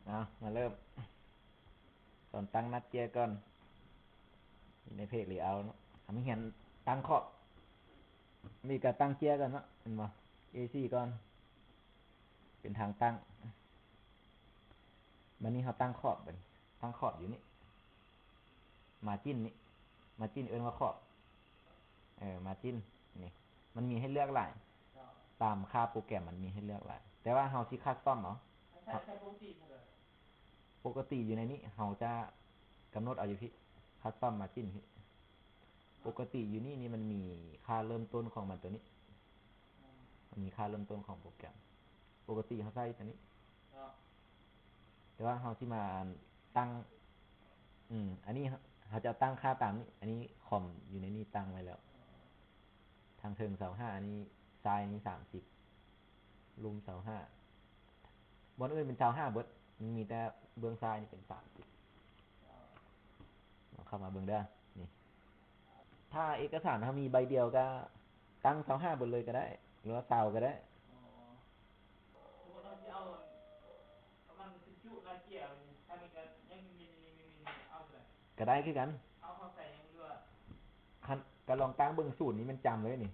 ເອົາ ມາເລີ່ມ ສອນຕັ້ງໜ້າເຈ້ຍກ່ອນ. ຢູ່ໃນເພຈເລເອົາເນາະ ເຮົາມາຮຽນຕັ້ງຂອບ ມີການຕັ້ງເຈ້ຍກ່ອນເນາະ ເຫັນບໍ່? ເອສີ່ກ່ອນ ເປັນທາງຕັ້ງ. ບາດນີ້ເຮົາຕັ້ງຂອບ ບາດນີ້ຕັ້ງຂອບຢູ່ນີ້ ມາຈິນນີ້ ມາຈິນເອີ້ນວ່າຂອບ ເອີ ມາຈິນນີ້ ມັນມີໃຫ້ເລືອກຫຼາຍ ຕາມຄ່າໂປຣແກຣມມັນມີໃຫ້ເລືອກຫຼາຍ ແຕ່ວ່າເຮົາຊິຄັສຕອມເອົາ. ປົກກະຕິຢູ່ໃນນີ້ ເຮົາຈະກຳນົດເອົາຢູ່ພີ້ ຄັສຕອມມາຈິນພີ້. ປົກກະຕິຢູ່ນີ້ນີ້ມັນມີຄ່າເລີ່ມຕົ້ນຂອງມັນໂຕນີ້ ມັນມີຄ່າເລີ່ມຕົ້ນຂອງໂປຣແກຣມ. ປົກກະຕິເຮົາໃສ່ໂຕນີ້ ແຕ່ວ່າເຮົາຊິມາຕັ້ງ ອືມ ອັນນີ້ເຮົາຈະຕັ້ງຄ່າຕາມນີ້ ອັນນີ້ຄອມຢູ່ໃນນີ້ຕັ້ງໄວ້ແລ້ວ ທາງເທິງຊາວຫ້າ ອັນນີ້ຊ້າຍນີ້ສາມສິບ ລຸ່ມຊາວຫ້າ ບ່ອນອື່ນເປັນຊາວຫ້າເບິດ ມັນມີແຕ່ເບື້ອງຊ້າຍນີ້ເປັນສາມສິບ. ເຂົ້າມາເບິ່ງເດີ ນີ້ ຖ້າເອກະສານເຮົາມີໃບດຽວກະຕັ້ງຊາວຫ້າເບິດເລີຍກະໄດ້ ຫຼືວ່າຊາວກະໄດ້. ກະໄດ້ຄືກັນ ຄັນ ກະລອງຕັ້ງເບິ່ງສູດນີ້ ມັນຈຳເລີຍນີ້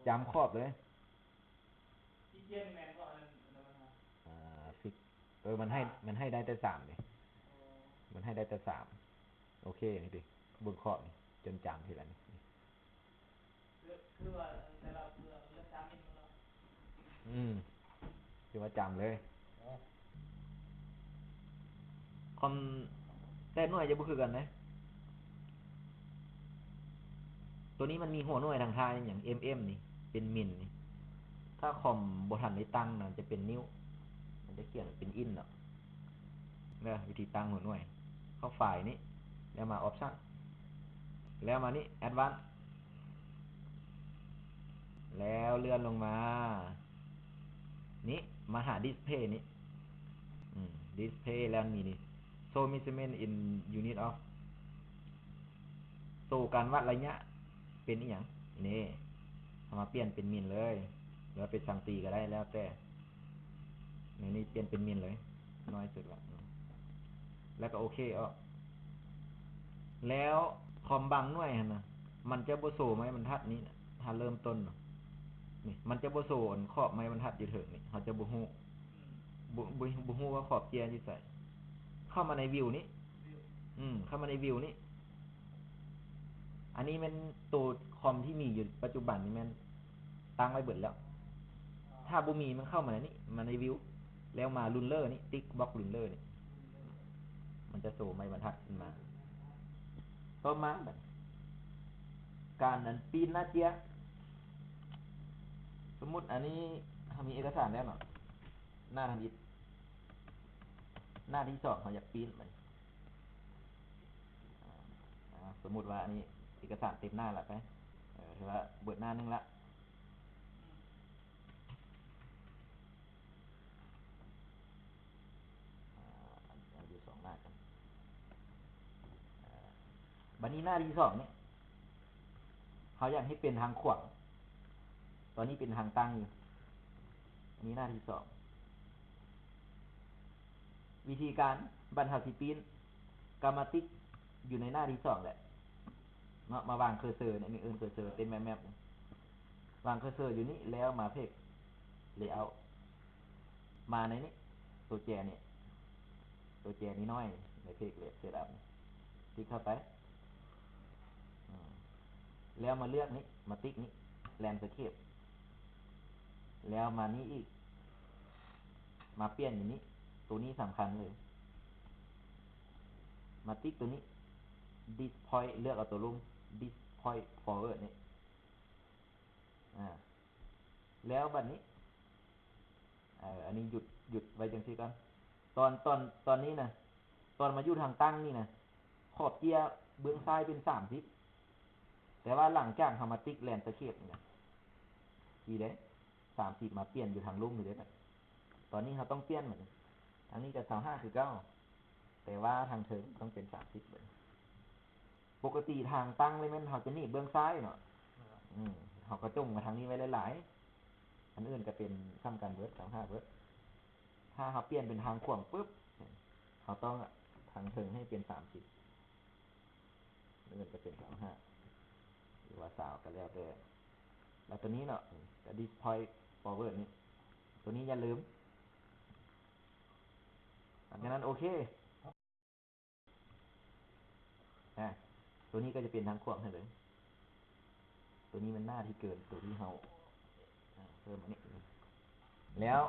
ຈຳຂອບເລີຍ. ອ່າ ຟິກ ເອີ ມັນໃຫ້ ມັນໃຫ້ໄດ້ແຕ່ສາມເດ້ ມັນໃຫ້ໄດ້ແຕ່ສາມ. ໂອເຄ ນີ້ຕິ ເບິ່ງຂອບນີ້ ຈົນຈຳທີລະນີ້ ຄືວ່າແຕ່ລະເຄືອເລືອກສາມເມັນບໍ່ລະ ອືມ ຖືວ່າຈຳເລີຍ. ຄອມແຕ່ໜ່ວຍຈະບໍ່ຄືກັນເດ້ ໂຕນີ້ມັນມີຫົວໜ່ວຍທາງທ້າຍຫຍັງ ເອັມເອັມ ນີ້ ເປັນມິນນີ້ ຖ້າຄອມບໍ່ທັນໄດ້ຕັ້ງນະ ຈະເປັນນິ້ວ ມັນຈະຂຽນເປັນອິນເນາະ. ເດີ ວິທີຕັ້ງຫົວໜ່ວຍ ເຂົ້າໄຟລ໌ນີ້ ແລ້ວມາອອບຊັນ ແລ້ວມານີ້ແອັດວານ ແລ້ວເລື່ອນລົງມານີ້ ມາຫາດິສເພລນີ້ ອືມ ດິສເພລ ແລ້ວມີນີ້ ໂຊເມເຈີເມັນອິນຢູນິດອອບ ໂຕການວັດໄລຍະເປັນອີ່ຫຍັງ ນີ້ ເຮົາມາປ່ຽນເປັນມິນເລີຍ ຫຼືວ່າເປັນຊັງຕີກະໄດ້ ແລ້ວແຕ່ ນີ້ ນີ້ປ່ຽນເປັນມິນເລີຍ ນ້ອຍສຸດລະ ແລ້ວກະໂອເຄອອກ. ແລ້ວຄອມບາງໜ່ວຍຫັ້ນນະ ມັນຈະບໍ່ໂຊໄມ້ບັນທັດນີ້ນະ ຖ້າເລີ່ມຕົ້ນນະ ນີ້ ມັນຈະບໍ່ໂຊອັນຂອບໄມ້ບັນທັດຢູ່ເທິງນີ້ ເຮົາຈະບໍ່ຮູ້ ບໍ່ ບໍ່ ບໍ່ຮູ້ວ່າຂອບເຈ້ຍຢູ່ໃສ. ເຂົ້າມາໃນວິວນີ້ ອືມ ເຂົ້າມາໃນວິວນີ້ ອັນນີ້ແມ່ນໂຕຄອມທີ່ມີຢູ່ປັດຈຸບັນນີ້ແມ່ນຕັ້ງໄວ້ເບິດແລ້ວ ຖ້າບໍ່ມີມັນເຂົ້າມາໃນນີ້ ມາໃນວິວ ແລ້ວມາລຸນເລີນີ້ ຕິກບລັອກລຸນເລີນີ້ ມັນຈະໂຊໄມ້ບັນທັດຂຶ້ນມາ. ຕໍ່ມາບັດ ການອັນປີ້ນໜ້າເຈ້ຍ ສົມມຸດອັນນີ້ເຮົາມີເອກະສານແລ້ວເນາະ ໜ້າທຳອິດ ໜ້າທີສອງເຮົາຢາກປີ້ນມັນ ອາ ສົມມຸດວ່າອັນນີ້ເອກະສານເຕັມໜ້າລະໄປ ເອີ ຖືວ່າເບິດໜ້າໜຶ່ງລະ ອາ ເອົາຢູ່ສອງໜ້າກັນ ອາ ບາດນີ້ໜ້າທີສອງນີ້ ເຮົາຢາກໃຫ້ເປັນທາງຂວາງ ຕອນນີ້ເປັນທາງຕັ້ງຢູ່ ອັນນີ້ໜ້າທີສອງ. ວິທີການ ບັດເຮົາຊິປີ້ນ ກະມາຕິກຢູ່ໃນໜ້າທີສອງແຫຼະເນາະ ມາວາງເຄີເຊີໃນນີ້ ເອີ້ນເຄີເຊີເຕັມແມັບໆ ວາງເຄີເຊີຢູ່ນີ້ ແລ້ວມາເພຈເລເອົາ ມາໃນນີ້ ໂຕແຈນີ້ ໂຕແຈນີ້ນ້ອຍ ໃນເພຈເລເຊັດອັບ ຕິກເຂົ້າໄປ ອືມ ແລ້ວມາເລືອກນີ້ ມາຕິກນີ້ ແລນສະເຄບ ແລ້ວມານີ້ອີກ ມາປ່ຽນຢູ່ນີ້ ໂຕນີ້ສຳຄັນເລີຍ ມາຕິກໂຕນີ້ ດິສພອຍ ເລືອກເອົາໂຕລຸ່ມ ດິສພອຍຟອເວີດນີ້ ອາ ແລ້ວບັດນີ້ ເອີ ອັນນີ້ຢຸດ ຢຸດໄວ້ຈັ່ງຊີ້ກ່ອນ ຕອນ ຕອນ ຕອນນີ້ນະ ຕອນມາຢູ່ທາງຕັ້ງນີ້ນະ ຂອບເຈ້ຍເບື້ອງຊ້າຍເປັນສາມສິບ ແຕ່ວ່າຫຼັງຈາກເຮົາມາຕິກແລນສະເຄບນີ້ນະ ທີ່ເດ້ ສາມສິບມາປ່ຽນຢູ່ທາງລຸ່ມນີ້ເດ້ ຕອນນີ້ເຮົາຕ້ອງປ່ຽນມັນ ທາງນີ້ກະຊາວຫ້າຄືເກົ່າ ແຕ່ວ່າທາງເທິງຕ້ອງເປັນສາມສິບເລີຍ. ປົກກະຕິທາງຕັ້ງນີ້ແມ່ນເຮົາຈະໜີບເບື້ອງຊ້າຍເນາະ ອືມ ເຮົາກະຈົ່ງມາທາງນີ້ໄວ້ຫຼາຍໆ ອັນອື່ນກະເປັນສ່ຳກັນເບິດ ຊາວຫ້າເບິດ. ທ ຖ້າເຮົາປ່ຽນເປັນທາງຂວາງປຶບ ເຮົາຕ້ອງທາງເທິງໃຫ້ເປັນສາມສິບ ຫຼືມັນຈະເປັນຊາວຫ້າ ຫຼືວ່າຊາວກໍແລ້ວແຕ່ ແລ້ວຕົວນີ້ເນາະ ກໍ display forward ນີ້ ຕົວນີ້ຢ່າລືມ. ຫຼັງຈາກນັ້ນໂອເຄ ອາ ຕົວນີ້ກໍຈະເປັນທາງຂວາງໃຫ້ເລີຍ. ຕົວນີ້ມັນໜ້າທີ່ເກີນຕົວທີ່ເຮົາ ອາ ເພີ່ມມານີ້ ແລ້ວ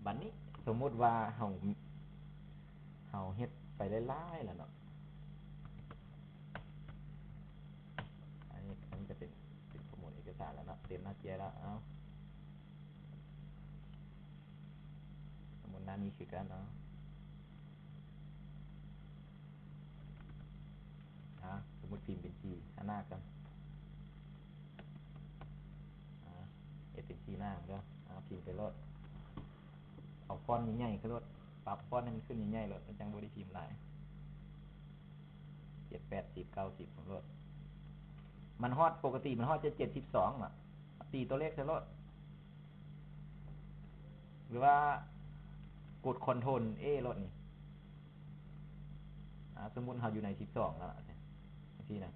ບັດນີ້ສົມມຸດວ່າເຮົາ ເຮົາເຮັດໄປຫຼາຍໆແລ້ວເນາະ ອັນນີ້ ອັນນີ້ຈະເປັນ ເປັນຂໍ້ມູນເອກະສານແລ້ວເນາະ ເຕັມໜ້າເຈ້ຍແລ້ວ ເອົາ ສົມມຸດໜ້ານີ້ຄືກັນເນາະ ອາ ສົມມຸດພິມເປັນສີ່ ຫາໜ້າກັນ ອາ ເຮັດເປັນສີ່ໜ້າເດີ ອາ ພິມໄປໂລດ ເອົາຟອນໃຫຍ່ໆຂຶ້ນໂລດ ປັບຟອນໃຫ້ມັນຂຶ້ນໃຫຍ່ໆໂລດ ມັນຈັ່ງບໍ່ໄດ້ພິມຫຼາຍ ເຈັດ ແປດສິບ ເກົ້າສິບໂລດ ມັນຮອດ ປົກກະຕິມັນຮອດຈະເຈັດສິບສອງອະ ຕີຕົວເລກໃສ່ໂລດ ຫຼືວ່າກົດ Ctrl A ໂລດນີ້ ອາ ສົມມຸດເຮົາຢູ່ໃນສິບສອງແລ້ວ ຈັ່ງຊີ້ນະ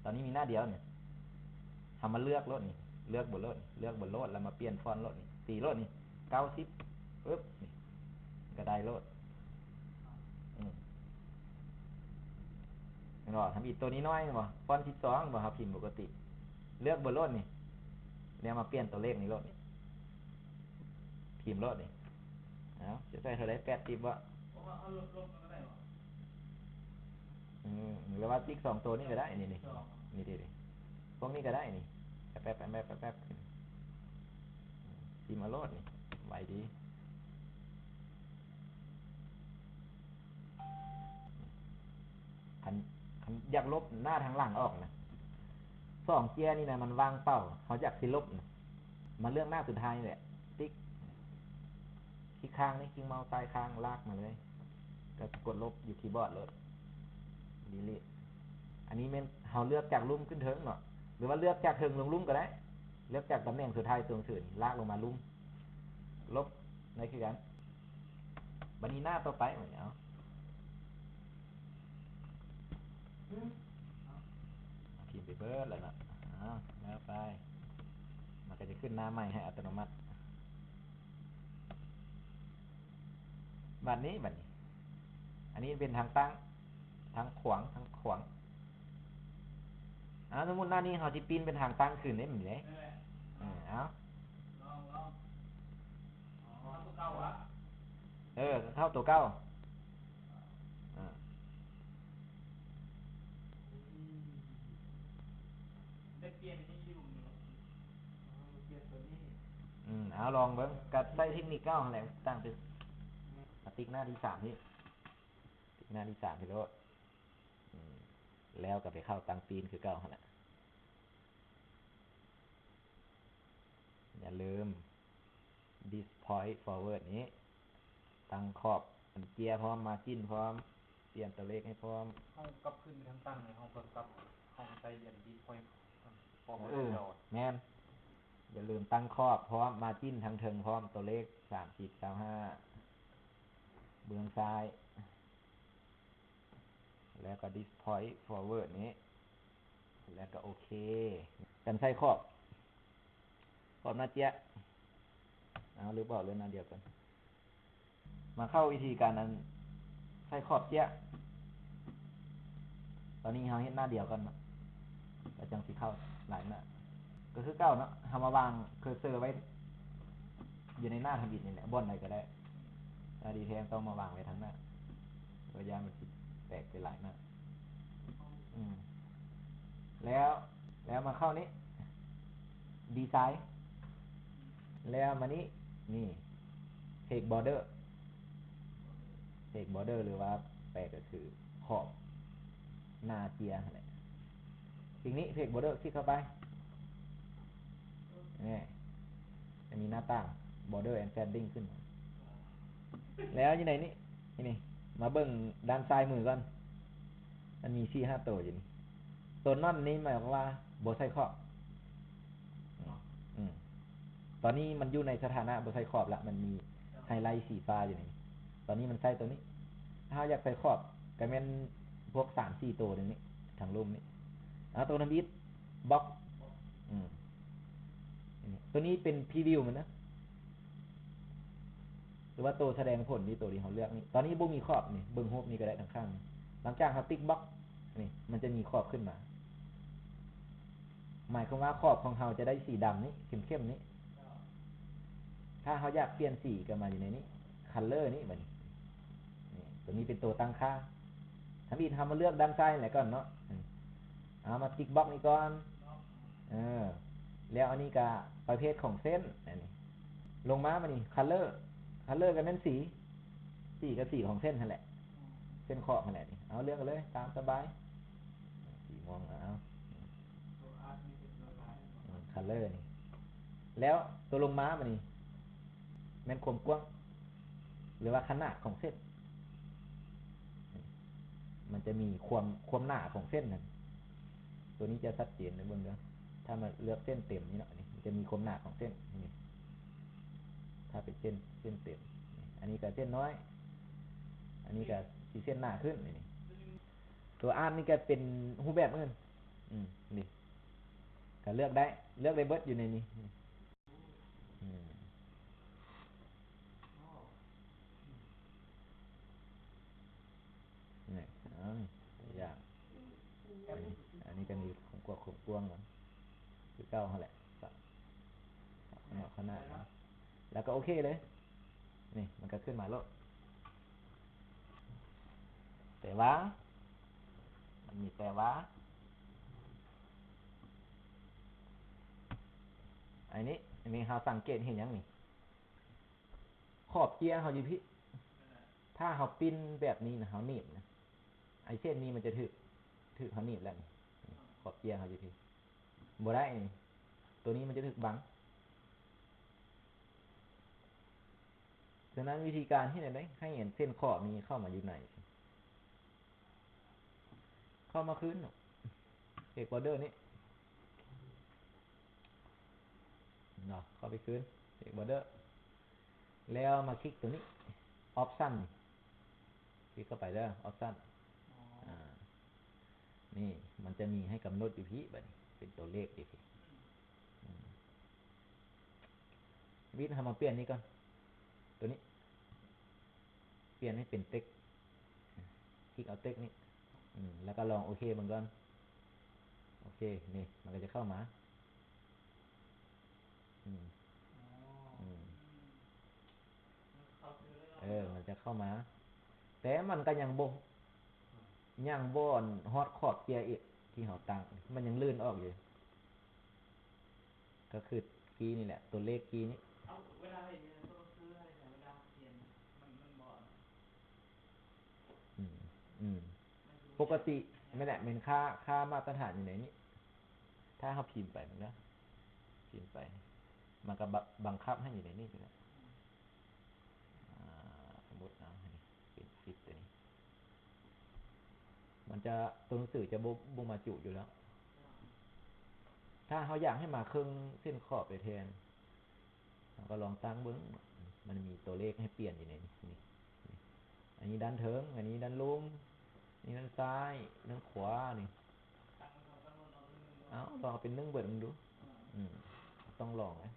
ຕອນນີ້ມີໜ້າດຽວນີ້ ເຮົາມາເລືອກໂລດນີ້ ເລືອກເບີໂລດນີ້ ເລືອກເບີໂລດ ແລ້ວມາປ່ຽນຟອນໂລດນີ້ ຕີໂລດນີ້ ເກົ້າສິບ ປຶບ ນີ້ ກໍໄດ້ໂລດ ອືມ ເຫັນບໍ່ ທຳອິດໂຕນ້ອຍໆ ເຫັນບໍ່ ຟອນສິບສອງ ເຫັນບໍ່ ເຮົາພິມປົກກະຕິ ເລືອກເບີໂລດນີ້ ແລ້ວມາປ່ຽນຕົວເລກນີ້ໂລດນີ້ ພິມໂລດນີ້ ເອົາ ຈະໃສ່ເທົ່າໃດ ແປດສິບບໍ່? ອືມ ຫຼືວ່າຕິກສອງໂຕນີ້ກໍໄດ້ ນີ້ໆ ນີ້ເດ ພວກນີ້ກໍໄດ້ນີ້ ແປັບໆ ພິມເອົາໂລດນີ້ ໄວດີ ຄັນ ຄັນຢາກລົບໜ້າທາງຫຼັງອອກນະ ສອງເຈ້ຍນີ້ນະ ມັນວ່າງເປົ່າ ເຮົາຢາກຊິລົບນະ ມາເລືອກໜ້າສຸດທ້າຍນີ້ແຫຼະ ຕິກ ຄລິກຂ້າງນີ້ ຄລິກເມົາສ໌ຊ້າຍຂ້າງ ລາກມາເລີຍ ກໍກົດລົບຢູ່ຄີບອດໂລດ ດີລີດ ອັນນີ້ແມ່ນເຮົາເລືອກຈາກລຸ່ມຂຶ້ນເທິງເນາະ ຫຼືວ່າເລືອກຈາກເທິງລົງລຸ່ມກໍໄດ້ ເລືອກຈາກຕຳແໜ່ງສຸດທ້າຍຕົວໜັງສືນີ້ ລາກລົງມາລຸ່ມ ລົບ ໄດ້ຄືກັນ ບັດນີ້ໜ້າຕໍ່ໄປ ເອົາ ພິມໄປເບີດແລ້ວເນາະ ເອົາ ແລ້ວໄປ ມັນກໍຈະຂຶ້ນໜ້າໃໝ່ໃຫ້ອັດຕະໂນມັດ ບັດນີ້ ບັດນີ້ ອັນນີ້ເປັນທາງຕັ້ງ ທາງຂວາງ ທາງຂວາງ ອາ ສົມມຸດໜ້ານີ້ເຮົາຊິປິ່ນເປັນທາງຕັ້ງຂຶ້ນເດ້ ແມ່ນເດ້ ເອີ ເອົາ ເອີ ເຂົ້າຕົວເກົ່າ ອາ ໄດ້ປ່ຽນໃຫ້ຢູ່ນີ້ ເອົາ ປ່ຽນຕົວນີ້ ອືມ ເອົາ ລອງເບິ່ງ ກໍໃຊ້ເທັກນິກເກົ່າຫັ້ນແຫຼະ ຕ່າງຕື່ມ ມາຕິກໜ້າທີສາມນີ້ ຕິກໜ້າທີສາມນີ້ໂລດ ອືມ ແລ້ວກໍໄປເຂົ້າຕັ້ງປີ້ນຄືເກົ່າຫັ້ນແຫຼະ ຢ່າລືມ display forward ນີ້ ຕັ້ງຂອບ ເຈ້ຍພ້ອມ margin ພ້ອມ ປ່ຽນຕົວເລກໃຫ້ພ້ອມ ເຮົາກັບຄືນໄປທາງຕັ້ງ ເຮົາກໍກັບ ເຮົາໃສ່ອັນ display forward ເອີ ເດີ ແມ່ນ ຢ່າລືມຕັ້ງຂອບພ້ອມ margin ທາງເທິງພ້ອມ ຕົວເລກສາມສິບ ຊາວຫ້າ ເບື້ອງຊ້າຍ ແລ້ວກໍ display forward ນີ້ ແລ້ວກໍໂອເຄ ກັນໃສ່ຂອບ ຂອບໜ້າເຈ້ຍ ເອົາ ລືມບອກເລື່ອງໜ້າດຽວກ່ອນ ມາເຂົ້າວິທີການອັນໃສ່ຂອບເຈ້ຍ ຕອນນີ້ເຮົາເຮັດໜ້າດຽວກ່ອນເນາະ ແລ້ວຈັ່ງຊິເຂົ້າຫຼາຍໜ້າ ກໍຄືເກົ່າເນາະ ເຮົາມາວາງເຄີເຊີໄວ້ຢູ່ໃນໜ້າທຳອິດນີ້ແຫຼະ ບ່ອນໃດກໍໄດ້ ໜ້າດີແທ້ຕ້ອງມາວາງໄວ້ທາງໜ້າ ເພາະຢ້ານມັນຊິແຕກເປັນຫຼາຍໜ້າ ອືມ ແລ້ວ ແລ້ວມາເຂົ້ານີ້ ດີໄຊ ແລ້ວມານີ້ ນີ້ ເທກບອເດີ ເທກບອເດີ ຫຼືວ່າແປກໍຄືຂອບໜ້າເຈ້ຍຫັ້ນແຫຼະ ທີນີ້ເທກບອເດີ ຄລິກເຂົ້າໄປ ນີ້ ຈະມີໜ້າຕ່າງ Border and Shading ຂຶ້ນມາ ແລ້ວຢູ່ໃນນີ້ ນີ້ ມາເບິ່ງດ້ານຊ້າຍມືກ່ອນ ມັນມີສີ່ຫ້າໂຕຢູ່ນີ້ ໂຕນັ້ນນີ້ໝາຍຄວາມວ່າບໍ່ໃສ່ຂອບ ອືມ ອືມ ຕອນນີ້ມັນຢູ່ໃນສະຖານະບໍ່ໃສ່ຂອບລະ ມັນມີ ໄຮໄລສີຟ້າຢູ່ນີ້. ຕອນນີ້ມັນໃຊ້ໂຕນີ້. ຖ້າເຮົາຢາກໃສ່ຂອບ ກໍແມ່ນພວກສາມສີ່ໂຕນີ້ ທາງລຸ່ມນີ້. ເອົາໂຕທຳອິດ ບລັອກ ອືມ ໂຕນີ້ເປັນພຣີວິວມັນນະ ຫຼືວ່າໂຕສະແດງຜົນນີ້ ໂຕທີ່ເຮົາເລືອກນີ້. ຕອນນີ້ບໍ່ມີຂອບນີ້ ເບິ່ງຮູບນີ້ກໍໄດ້ທາງຂ້າງນີ້. ຫຼັງຈາກເຮົາຕິກບລັອກນີ້ ມັນຈະມີຂອບຂຶ້ນມາ. ໝາຍຄວາມວ່າຂອບຂອງເຮົາຈະໄດ້ສີດຳນີ້ ເຂັ້ມໆນີ້. ຖ້າເຮົາຢາກປ່ຽນສີກໍມາຢູ່ໃນນີ້ ຄັນເລີນີ້ ບາດນີ້ ນີ້ ໂຕນີ້ເປັນໂຕຕັ້ງຄ່າ. ທຳອິດເຮົາມາເລືອກດ້ານຊ້າຍແຫຼະກ່ອນເນາະ. ເອົາມາຕິກບລັອກນີ້ກ່ອນ. ເອີ ແລ້ວອັນນີ້ກໍປະເພດຂອງເສັ້ນ ອັນນີ້ ລົງມາ ບາດນີ້ ຄັນເລີ ຄັນເລີກໍແມ່ນສີ ສີກໍສີຂອງເສັ້ນຫັ້ນແຫຼະ ເສັ້ນຂອບຫັ້ນແຫຼະນີ້. ເອົາເລືອກເອົາເລີຍຕາມສະບາຍ ສີມ່ວງ ເອົາ ອືມ ຄັນເລີນີ້. ແລ້ວໂຕລົງມາ ບາດນີ້ ແມ່ນຄວາມກວ້າງ ຫຼືວ່າຂະໜາດຂອງເສັ້ນ. ມັນຈະມີຄວາມ ຄວາມໜາຂອງເສັ້ນນັ້ນ. ໂຕນີ້ຈະຊັດເຈນເດີ ເບິ່ງເດີ. ຖ້າມາເລືອກເສັ້ນເຕັມນີ້ເນາະ ນີ້ ມັນຈະມີຄວາມໜາຂອງເສັ້ນນີ້. ຖ້າເປັນເສັ້ນ ເສັ້ນເຕັມ ນີ້ ອັນນີ້ກໍເສັ້ນນ້ອຍ ອັນນີ້ກໍຊິເສັ້ນໜາຂຶ້ນ ນີ້. ໂຕອາດນີ້ກໍເປັນຮູບແບບອື່ນ ອືມ ນີ້ ກໍເລືອກໄດ້ ເລືອກໄດ້ເບິດຢູ່ໃນນີ້. ອືມ ນີ້ ເອົາ ຕົວຢ່າງ ອັນນີ້ ອັນນີ້ກໍມີຄວາມກວ້າງ ຄວາມກວ້າງມັນຄືເກົ່າຫັ້ນແຫຼະ ເນາະ ຂະໜາດມັນ ແລ້ວກໍໂອເຄເລີຍ. ນີ້ ມັນກໍຂຶ້ນມາໂລດ ແຕ່ວ່າ ມັນມີແຕ່ວ່າ ອັນນີ້ ອັນນີ້ເຮົາສັງເກດເຫັນຫຍັງນີ້? ຂອບເຈ້ຍເຮົາຢູ່ພີ້. ຖ້າເຮົາປິ່ນແບບນີ້ນະ ເຮົາໜີບນະ ໄອ້ເສັ້ນນີ້ມັນຈະຖືກ ຖືກເຮົາໜີບແລ້ວນີ້. ຂອບເຈ້ຍເຮົາຢູ່ພີ້ ບໍ່ໄດ້ນີ້ ໂຕນີ້ມັນຈະຖືກບັງ. ສະນັ້ນ ວິທີການເຮັດແນວໃດໃຫ້ອັນເສັ້ນຂອບນີ້ເຂົ້າມາຢູ່ໃນ ເຂົ້າມາຄືນເນາະ ເອັກບອດເດີນີ້ເນາະ ເຂົ້າໄປຄືນ ເອັກບອດເດີ ແລ້ວມາຄລິກໂຕນີ້ ອອບຊັນ ຄລິກເຂົ້າໄປເດີ ອອບຊັນ. ອາ ນີ້ ມັນຈະມີໃຫ້ກຳນົດຢູ່ພີ້ ບາດນີ້ເປັນຕົວເລກຢູ່ພີ້. ອືມ ວິດ ເຮົາມາປ່ຽນນີ້ກ່ອນ ໂຕນີ້ ປ່ຽນໃຫ້ເປັນເຕັກ ຄລິກເອົາເຕັກນີ້ ອືມ ແລ້ວກໍລອງໂອເຄເບິ່ງກ່ອນ. ໂອເຄ ນີ້ ມັນກໍຈະເຂົ້າມາ. ອືມ ອໍ ອືມ ມັນເຂົ້າຊື່ເລີຍເນາະ ເອີ ມັນຈະເຂົ້າມາ ແຕ່ມັນກໍຍັງບໍ່ ຍັງບໍ່ຮອດຂອບເຈ້ຍອີກ ທີ່ເຮົາຕັ້ງ ມັນຍັງລື່ນອອກຢູ່. ກໍຄືກີ້ນີ້ແຫຼະ ຕົວເລກກີ້ນີ້. ເອົາ ເວລາເຮັດນີ້ ຕົວໜັງສືເຮົາເຮັດໃດ ເວລາປ່ຽນ ມັນ ມັນບໍ່ ອືມ ອືມ ປົກກະຕິແມ່ນແຫຼະ ແມ່ນຄ່າ ຄ່າມາດຕະຖານຢູ່ໃນນີ້. ຖ້າເຮົາພິມໄປເບິ່ງເດີ ພິມໄປ ມັນກໍບັງຄັບໃຫ້ຢູ່ໃນນີ້ຢູ່ແລ້ວ. ອາ ສົມມຸດເອົາ ໃຫ້ເປັນສິບ ຕົວນີ້ ມັນຈະ ຕົວໜັງສືຈະບໍ່ ບໍ່ມາຈຸຢູ່ແລ້ວ. ຖ້າເຮົາຢາກໃຫ້ມາເຄິ່ງເສັ້ນຂອບໄປແທນ ເຮົາກໍລອງຕັ້ງເບິ່ງ ມັນມີຕົວເລກໃຫ້ປ່ຽນຢູ່ໃນນີ້ ນີ້ ນີ້ ອັນນີ້ດ້ານເທິງ ອັນນີ້ດ້ານລຸ່ມ ນີ້ດ້ານຊ້າຍ ດ້ານຂວາ ນີ້. ເອົາ ລອງເອົາເປັນໜຶ່ງເບິດເບິ່ງດູ. ອືມ ຕ້ອງລອງນະ.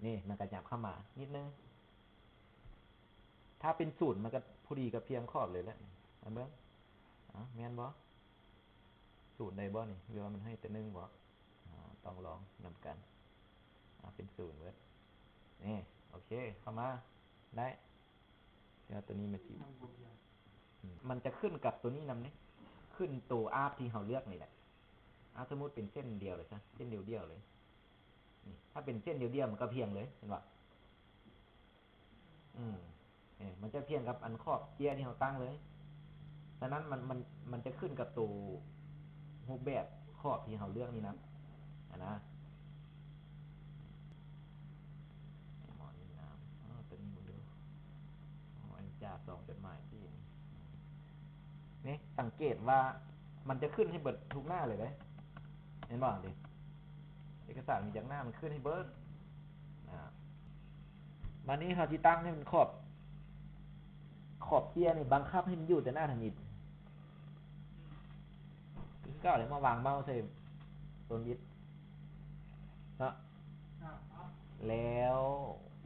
ນີ້ ມັນກະຫຍັບເຂົ້າມານິດໜຶ່ງ. ຖ້າເປັນສູນ ມັນກະພໍດີກັບພຽງຂອບເລີຍແຫຼະ. ເບິ່ງ ເອົ້າ ແມ່ນບໍ່? ສູນໄດ້ບໍ່ນີ້ ຫຼືວ່າມັນໃຫ້ແຕ່ໜຶ່ງບໍ່? ອາ ຕ້ອງລອງນຳກັນ. ອາ ເປັນສູນເບິດ. ນີ້ ໂອເຄ ເຂົ້າມາໄດ້. ແລ້ວໂຕນີ້ມັນຊິ ມັນບໍ່ພຽງ ອືມ ມັນຈະຂຶ້ນກັບໂຕນີ້ນຳເດ້ ຂຶ້ນໂຕອາບທີ່ເຮົາເລືອກນີ້ແຫຼະ. ອາ ສົມມຸດເປັນເສັ້ນດຽວເລີຍຊະ ເສັ້ນດຽວໆເລີຍ. ນີ້ ຖ້າເປັນເສັ້ນດຽວໆ ມັນກໍພຽງເລີຍ ເຫັນບໍ່? ອືມ ເອີ ມັນຈະພຽງກັບອັນຂອບເຈ້ຍທີ່ເຮົາຕັ້ງເລີຍ. ສະນັ້ນ ມັນ ມັນ ມັນຈະຂຶ້ນກັບໂຕຮູບແບບຂອບທີ່ເຮົາເລືອກນີ້ນຳ ຫັ້ນນະ. ໝໍນີ້ງາມ. ເອີ ໂຕນີ້ເບິ່ງດູ. ອໍ ອັນຈາສອງຈົດໝາຍຕິ. ນີ້ ສັງເກດວ່າມັນຈະຂຶ້ນໃຫ້ເບິດທຸກໜ້າເລີຍເດ້. ເຫັນບໍ່? ເອກະສານມີຈັກໜ້າ ມັນຂຶ້ນໃຫ້ເບິດ. ອາ ບາດນີ້ເຮົາຊິຕັ້ງໃຫ້ມັນຂອບ ຂອບເຈ້ຍນີ້ບັງຄັບໃຫ້ມັນຢູ່ແຕ່ໜ້າທຳອິດ. ຄືເກົ່າເລີຍ ມາວາງເມົາສ໌ໃສ່ຕົນອິດເນາະ ແລ້ວ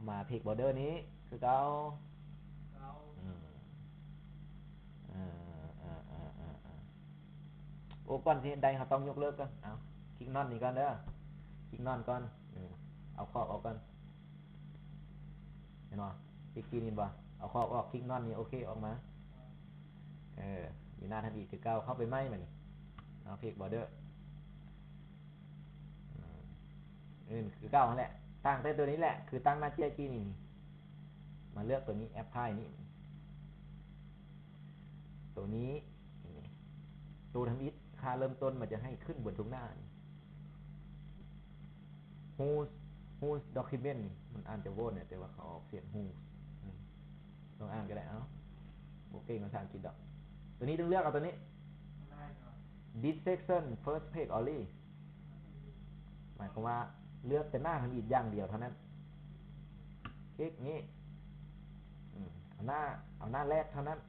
ມາເພັກບອເດີນີ້ຄືເກົ່າ. ເອີ ເອີ ເອີ ເອີ ເອີ ໂອ້ ກ່ອນຊິເຮັດໄດ້ ເຮົາຕ້ອງຍົກເລີກກ່ອນ. ເອົາ ຄລິກນອນນີ້ກ່ອນເດີ ຄລິກນອນກ່ອນ ເອີ ເອົາຂອບອອກກ່ອນ. ເຫັນບໍ່? ຄລິກທີ່ນີ້ບໍ່? ເອົາຂອບອອກ ຄລິກນອນນີ້ ໂອເຄ ອອກມາ. ເອີ ຢູ່ໜ້າທຳອິດຄືເກົ່າ ເຂົ້າໄປໃໝ່ບາດນີ້. ເອົາ ເພັກບອເດີ ອືມ ຄືເກົ່າຫັ້ນແຫຼະ ຕ່າງແຕ່ຕົວນີ້ແຫຼະ ຄືຕັ້ງໜ້າເຈ້ຍກີ້ນີ້ ມາເລືອກຕົວນີ້ ແອັບພລາຍນີ້ ຕົວນີ້ ຕົວທຳອິດ ຄ່າເລີ່ມຕົ້ນມັນຈະໃຫ້ຂຶ້ນເບິດທຸກໜ້ານີ້. ຮູສ ຮູສ ດັອກຄິວເມັນນີ້ ມັນອ່ານຈະໂວນ ແຕ່ວ່າເຂົາອອກສຽງ ຮູສ ອືມ ຕ້ອງອ່ານກໍໄດ້. ເອົາ ບໍ່ເກັ່ງພາສາອັງກິດດອກ. ຕົວນີ້ຕ້ອງເລືອກເອົາຕົວນີ້ This section first page only ໝາຍຄວາມວ່າເລືອກແຕ່ໜ້າທຳອິດຢ່າງດຽວເທົ່ານັ້ນ. ຄລິກນີ້ ອືມ ເອົາໜ້າ ເອົາໜ້າແລກເທົ່ານັ້ນ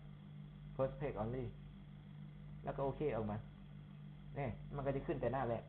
first page only ແລ້ວກໍໂອເຄອອກມາ. ນີ້ ມັນກໍຈະຂຶ້ນແຕ່ໜ້າແລກ.